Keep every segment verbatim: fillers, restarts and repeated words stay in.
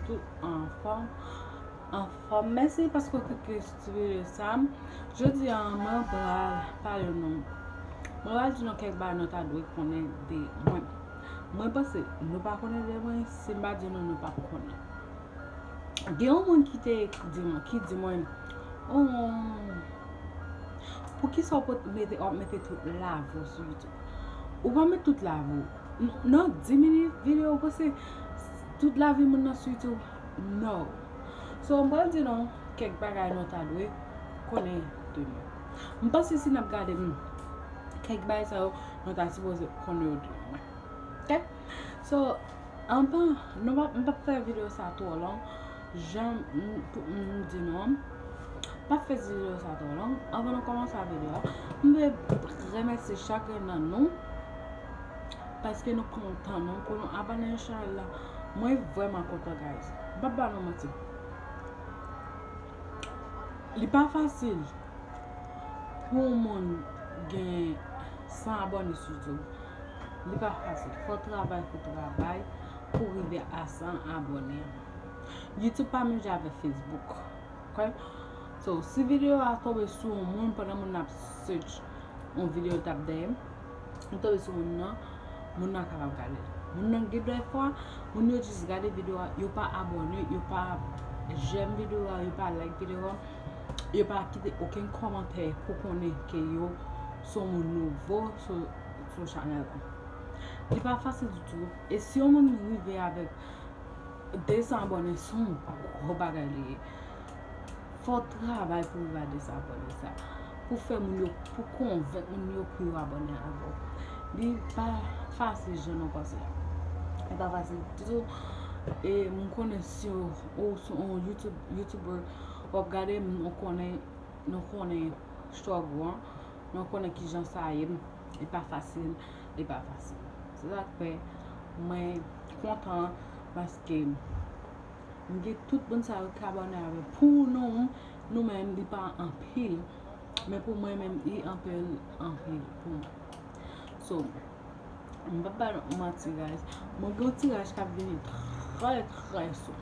Tout anfòm. Anfòm. Mèsi paske w klike sou ti videyo sa. Jodi a, mwen pral pale nou. Mwen pral di nou kèk bagay nou ta dwe konnen de mwen. Mwen panse nou pa konnen de mwen, si m pa di nou, nou p ap konnen. Gen yon moun ki te di mwen, ki di mwen, oh, poukisa w pot mete, w ap mete tout lavi w sou YouTube? Ou pa met tout lavi w. N-, nan dis minit videyo, ou panse tout lavi moun nan sou YouTube? No. So, m pral di nou kèk bagay nou ta dwe konnen de mwen. M panse si n ap gade m, kèk bagay sa yo, nou ta sipoze konnen yo de mwen. Ok? So, anvan, nou pa, m p ap fè videyo sa twò long. Jan m, pou m di nou an, m p ap fè videyo sa twò long. Anvan nou kòmanse videyo a, m vle remèsye chak youn nan nou paske nou pran tan nou pou nou abòne nan chanèl la. Mwen vrèman kontan, guys. M p ap ba nou manti. Li pa fasil pou yon moun gen san abòne sou YouTube. Li pa fasil. Fò travay, fò travay pou rive a san abòne. YouTube pa menm jan avèk Facebook. Ok? So, si videyo a tonbe sou yon moun pandan moun nan ap search yon videyo t ap dèyè m, m tonbe sou moun nan, moun nan kapab gade l. Moun nan gen de fwa, moun yo jis gade videyo a, yo pa abòne, yo pa j'aime videyo a, yo pa like videyo a, yo pa kite okenn kòmantè pou konnen ke yo se yon moun nouvo sou, sou chanèl la. Li pa fasil ditou. E si yon moun rive avèk de san abòne, se yon gwo bagay li ye. Fò w travay pou rive a de san abòne sa. Pou fè moun yo, pou konvenk moun yo pou yo abòne avè w. Li pa fasil jan nou panse a. Li pa fasil ditou. E m konnen si w, ou se yon YouTube, YouTuber, w ap gade m, nou konnen, nou konnen struggle an. Nou konnen kijan sa ye. Li pa fasil, li pa fasil. Se sa k fè mwen kontan paske m gen tout moun sa yo k abòne avè m. Pou nou, nou menm, li pa anpil, men pou mwen menm, li anpil, anpil pou mwen. So, m p ap ba nou manti, guys. Mwen gen yon tiraj k ap vini trè, trè sou.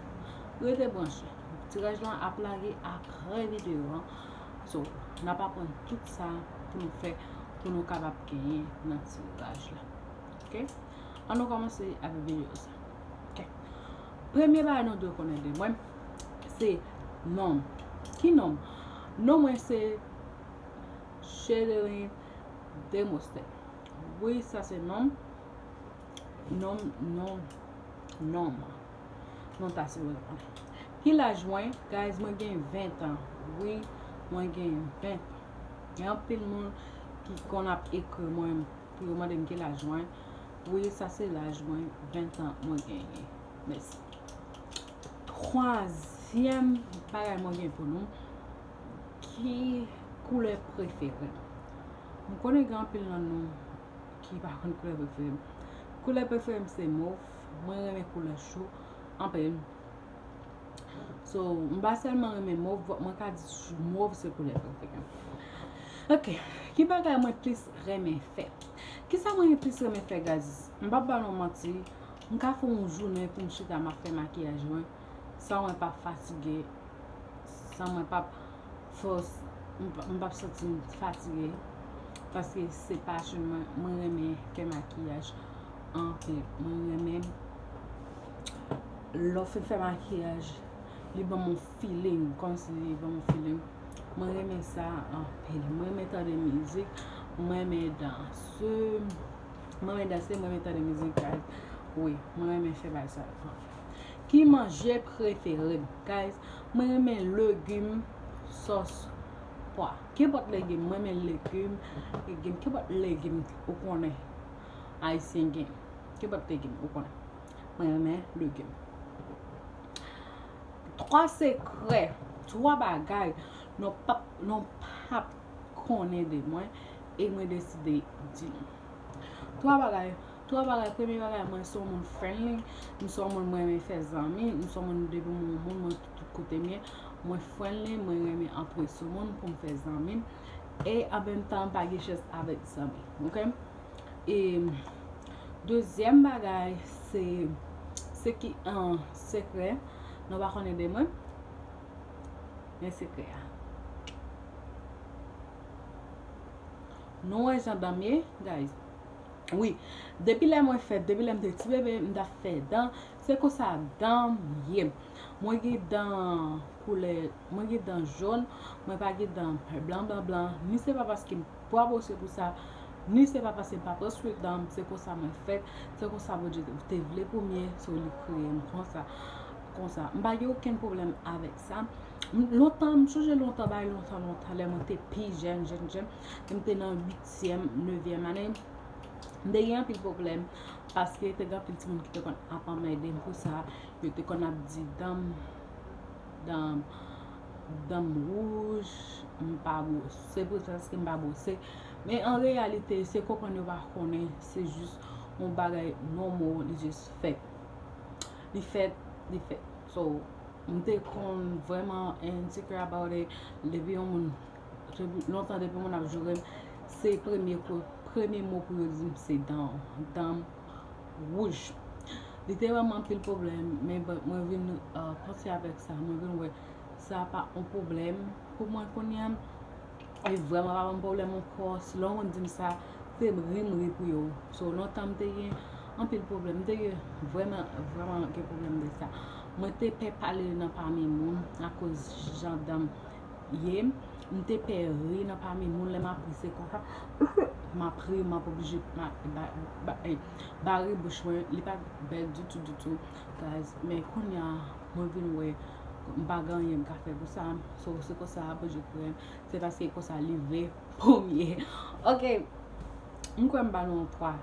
Rete branche. Tiraj lan ap lage apre videyo an. So, n ap aprann tout sa pou nou fè, pou nou kapab genyen nan tiraj la. Ok? Ann nou kòmanse avèk videyo sa. Ok? Premye bagay nou dwe konnen de mwen, se non m. Ki non m? Non mwen se Chedeline Demosthène. Wi, sa se non m. Non m, non, non m. Non ta sipoze konnen. Ki laj mwen? Guys, mwen gen ven tan. Wi, mwen gen ven tan. Gen anpil moun ki konn ap ekri mwen pou yo mande m ki laj mwen. Wi, sa se laj mwen, ven tan mwen genyen. Mèsi. Twazyèm bagay mwen gen pou nou, ki koulè prefere m? M konnen gen anpil nan nou ki pa konn koulè prefere m. Koulè prefere m se mov. Mwen renmen koulè cho anpil. So, m pa sèlman renmen mov, mwen ka di mov se koulè prefere m. Ok, ki bagay mwen plis renmen fè? Kisa mwen plis renmen fè, guys? M p ap ba nou manti, m ka fè yon jounen pou m chita m ap fè makiyaj mwen, san mwen p ap fatige, san mwen p ap fòs, m p-, m p ap santi m fatige, paske se pasyon mwen, mwen renmen fè makiyaj anpil. Mwen renmen lè w fin fè makiyaj, li ban m yon feeling, kòmsi li ban m yon feeling. Mwen renmen sa anpil. Mwen renmen tande mizik, mwen renmen danse, mwen renmen danse, mwen renmen tande mizik, guys. Wi, mwen renmen fè bagay sa yo. Ki manje prefere m? Guys, mwen renmen legim sòs pwa. Kenpòt legim, mwen renmen legim, legim, kenpòt legim ou konnen ayisyen gen. Kenpòt legim ou konnen. Mwen renmen legim. Twa sekrè, twa bagay nou p ap, nou p ap konnen de mwen e mwen deside di nou. Twa bagay, twa bagay, premye bagay, mwen se yon moun friendly, m se yon moun mwen renmen fè zanmi, m se yon moun depi m wè yon moun, mwen tout kote m ye, mwen friendly, mwen renmen antre sou moun pou m fè zanmi, e an menm tan m pa gen chans avèk zanmi, ok? E dezyèm bagay, se, se ki, an, sekrè, Nou pa konn ede mwen. Men sekrè a. Nou wè jan dan m ye, guys. Wi, depi lè mwen fèt, depi lè m te ti bebe, m t ap fè dan. Se konsa dan m ye. Mwen gen dan koulè, mwen gen dan jòn, mwen pa gen dan blan, blan, blan. Ni se pa paske m pa bwose pou sa, ni se pa paske m pa pran swen dan m, se konsa mwen fèt, se konsa Bondye te vle pou m ye, so li kreye m konsa, konsa. M pa gen okenn pwoblèm avèk sa. M, lontan, m sonje lontan, bay lontan, lontan, lè mwen te pi jèn, jèn, jèn, lè m te nan uityèm, nevyèm ane, m te gen anpil pwoblèm, paske te gen anpil timoun ki te konn ap anmède m pou sa, yo te konn ap di dan m, dan m, dan m wouj, m pa bwose, se pou sa paske m pa bwose. Men an reyalite, se konprann yo pa konnen, se jis yon bagay nòmal, li jis fèt. Li fèt, li fèt. So, m te konn vrèman insecure about it. Depi yon moun, depi lontan, depi moun ap joure m, se premye ko, premye mo pou yo di m se dan, dan m wouj. Li te ban m anpil pwoblèm, men but mwen vin, uh, panse avèk sa, mwen vin wè sa pa yon pwoblèm pou mwen kounye a. Li vrèman pa ban m pwoblèm ankò. Si lè yon moun di m sa, se ri m ri pou yo. So, lontan m te gen anpil pwoblèm. M te gen vrèman, vrèman gen pwoblèm de sa. Mwen te pè pale nan pami moun akoz jan dan m ye. M te pè ri nan pami moun lè m ap ri, se konsa. M ap ri, m ap oblije, m ap ba, ba, eh, bare bouch mwen. Li pa t bèl ditou, ditou, guys. Men kounye a, mwen vin wè, m pa gen anyen m ka fè pou sa. So, se konsa, Bondye kreye m. Se paske konsa li vle pou m ye. Ok. M kwè m ba nou twa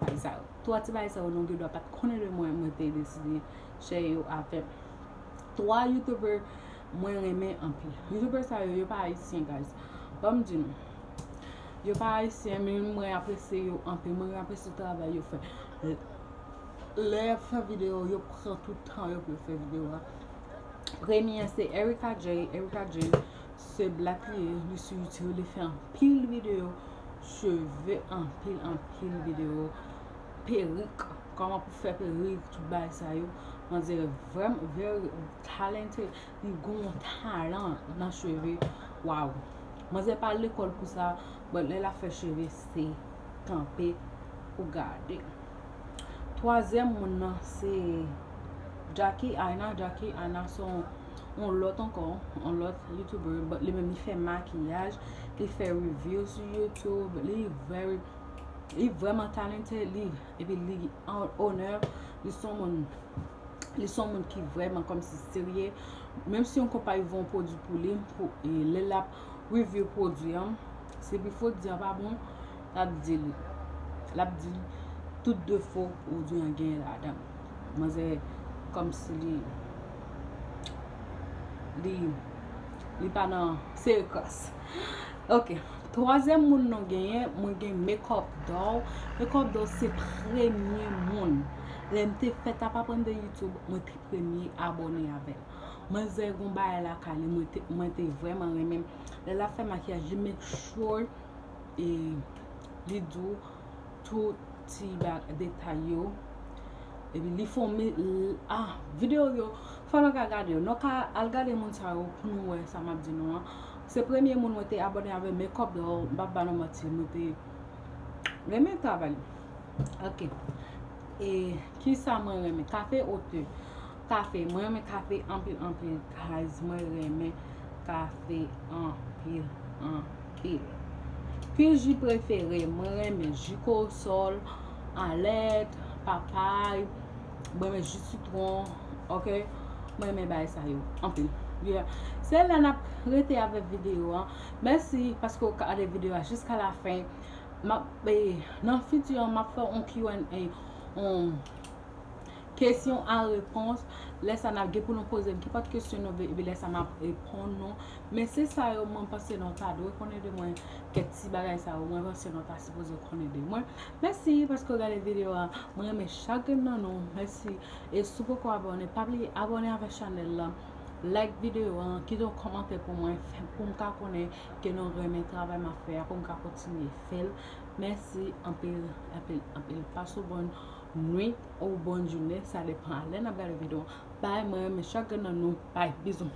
bagay sa yo. Twa ti bagay sa yo, nou gen dwa pa t konnen de mwen, mwen te deside share yo avè twa YouTuber mwen renmen anpil. YouTuber sa yo, yo pa ayisyen, guys. Ban m di nou. Yo pa ayisyen, men mwen apresye yo anpil. Mwen apresye travay yo fè. Lè y ap fè videyo, yo pran tout tan yo pou yo fè videyo a. Premye a se Erica J. Erica J, se black li ye, li sou YouTube, li fè anpil videyo cheve, anpil, anpil videyo perik, kòman pou fè perik, tout bagay sa yo. Manzè vrèman very talented, li gon talan nan cheve. Wow. Manzè pa al lekòl pou sa, but lè l ap fè cheve, se kanpe pou gade. Twazyèm moun nan se Jackie Aina. Jackie Aina se yon, yon lòt ankò, yon lòt YouTuber, but li menm li fè makiyaj, li fè review sou YouTube, li very, li vrèman talented, li, epi li an onè, li se yon moun, li se yon moun ki vrèman kòmsi serye. Menm si yon konpayi vann yon pwodui pou li, pou, e, lè l ap review pwodui an, si pwodui an pa bon, l ap di li. L ap di tout defo pwodui an genyen ladan. Manzè kòmsi li, li, li pa nan seri kras. Ok. Twazyèm moun nou genyen, mwen gen Makeup Doll. Makeup Doll se premye moun. Lè m te fèk ap aprann de YouTube, mwen te premye abòne avè l. Manzè gon bagay lakay li, mwen te, mwen te vrèman renmen. Lè l ap fè makiyaj, li make sure e li di w tout ti ba-, detay yo. Epi li fè yon mi-, l-, ah, videyo yo, fò nou ka gade yo. Nou ka al gade moun sa yo pou nou wè sa m ap di nou an. Se premye moun mwen te abòne avè Makeup Doll, m p ap ba nou manti, mwen te renmen travay li. Ok. E kisa mwen renmen? Kafe ou te? Kafe. Mwen renmen kafe anpil, anpil, guys. Mwen renmen kafe anpil, anpil. Ki ji prefere? Mwen renmen ji kowosòl, alèt, papay. Mwen renmen ji sitwon. Ok? Mwen renmen bagay sa yo anpil. Yeah. Se la n ap rete avèk videyo an. Mèsi paske w gade videyo a jiska la fen. M ap, e, nan fiti an, m ap fè yon Q and A, yon kesyon a repons. Lè sa, n ap gen pou nou poze m kenpòt kesyon nou vle, epi lè sa, m ap reponn nou. Men se sa yo mwen panse nou ta dwe konnen de mwen, kèk ti bagay sa yo, mwen panse nou ta sipoze konnen de mwen. Mèsi paske w gade videyo a. Mwen renmen chak grenn nan nou. Mèsi. E si w poko abòne, pa bliye abòne avèk chanèl la. Like videyo an, kite yon kòmantè pou mwen, pou m ka konnen ke nou renmen travay m ap fè a, pou m ka kontinye fè l. Mèsi anpil, anpil, anpil. Pase yon bòn nwit ou bòn jounen, sa depann a lè n ap gade videyo an. Bye, mwen renmen chak grenn nan nou. Bye, bizou.